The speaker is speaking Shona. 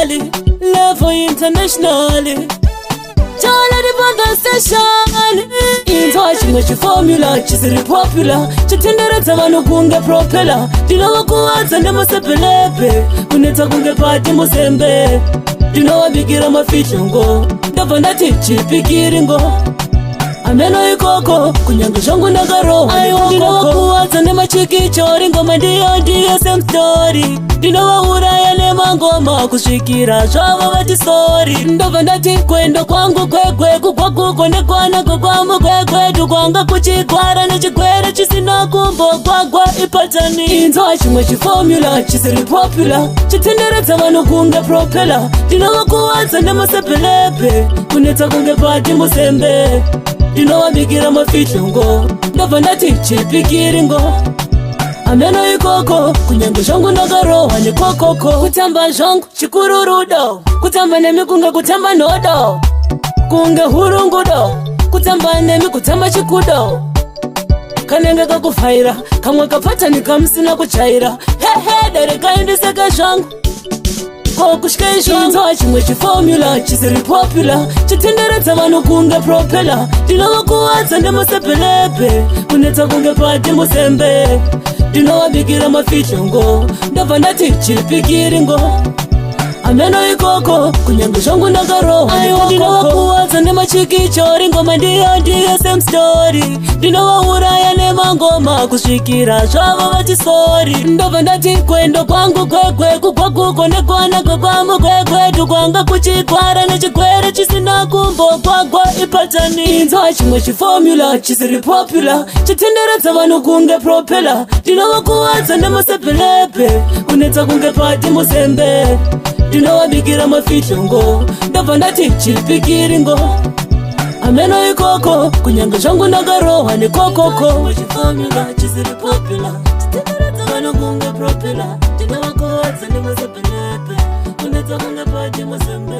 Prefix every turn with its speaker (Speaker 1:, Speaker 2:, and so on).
Speaker 1: National, level international. Chalady on the station. Inzwa chimwe chiformula chisiri popular, chitenderedza vanhu kunge propeller. Ndinovakuwadza nemasebhelebhe, kunetsa kunge pati muzembe. Ndinovabikira mafichongo, ndobva ndati chipikiringo. Ameno ikoko, kunyange zvangu ndakarohwa. Ndinovakuwadza nemachikichori, ngoma ndiyo ndiyo same story. Ndinovauraya nemangoma kusvikira zvavo vati sorry. Ndobva ndati kwendo kwangu kwegwe kugwaguko nekwanako kwamugwegwedu kwanga kuchigwara nechigwere chisina kumbogwagwa ipatani. Inzwa chimwe chiformula chisiri popular, chitenderedza vanhu kunge propeller. Ndinovakuwadza nemasebhelebhe, kunetsa kunge pati muzembe. Ndinovabikira mafichongo, ndobva ndati chipikiringo. Ameno ikoko, kunyange zvangu ndakarohwa nekokoko. Kutamba zvangu chikururudo, kutamba nemi kunge kutamba nhodo, kunge hurungudo. Kutamba nemi kutamba chikudo, kanenge kakuvhaira kamwe kapatani kamusina kujaira. Hehe, darekaindiseke zvangu kokutyei. Chimwe chiformula chisiri popular, chitenderedza vanhu kunge propeller. Ndinovakuwadza nemasebhelebhe, kunetsa kunge pati muzembe. Ndinovabikira mafichongo, ndobva ndati chipikiringo. Ameno ikoko, kunyange zvangu ndakarohwa. Ndinovakuwadza nemachikichori, ngoma ndiyo ndiyo same story. Ndinovauraya nemangoma kusvikira zvavo vati sorry. Ndobva ndati kwendo kwangu kwegwe kugwaguko nekwanako kwamugwegwedu kwanga kuchigwara nechigwere chisina kumbogwagwa ipatani. Inzwa chimwe chiformula chisiri popular, chitenderedza vanhu kunge propeller. Ndinovakuwadza nemasebhelebhe, kunetsa kunge pati muzembe. Ndinovabikira mafichongo, ndobva ndati chipikiringo. Ameno ikoko, kunyange zvangu ndakarohwa nekokoko. Chiformula chisiri popular, chitenderedza vanhu kunge propeller. Ndinovakuwadza nemasebhelebhe, kunetsa kunge pati muzembe.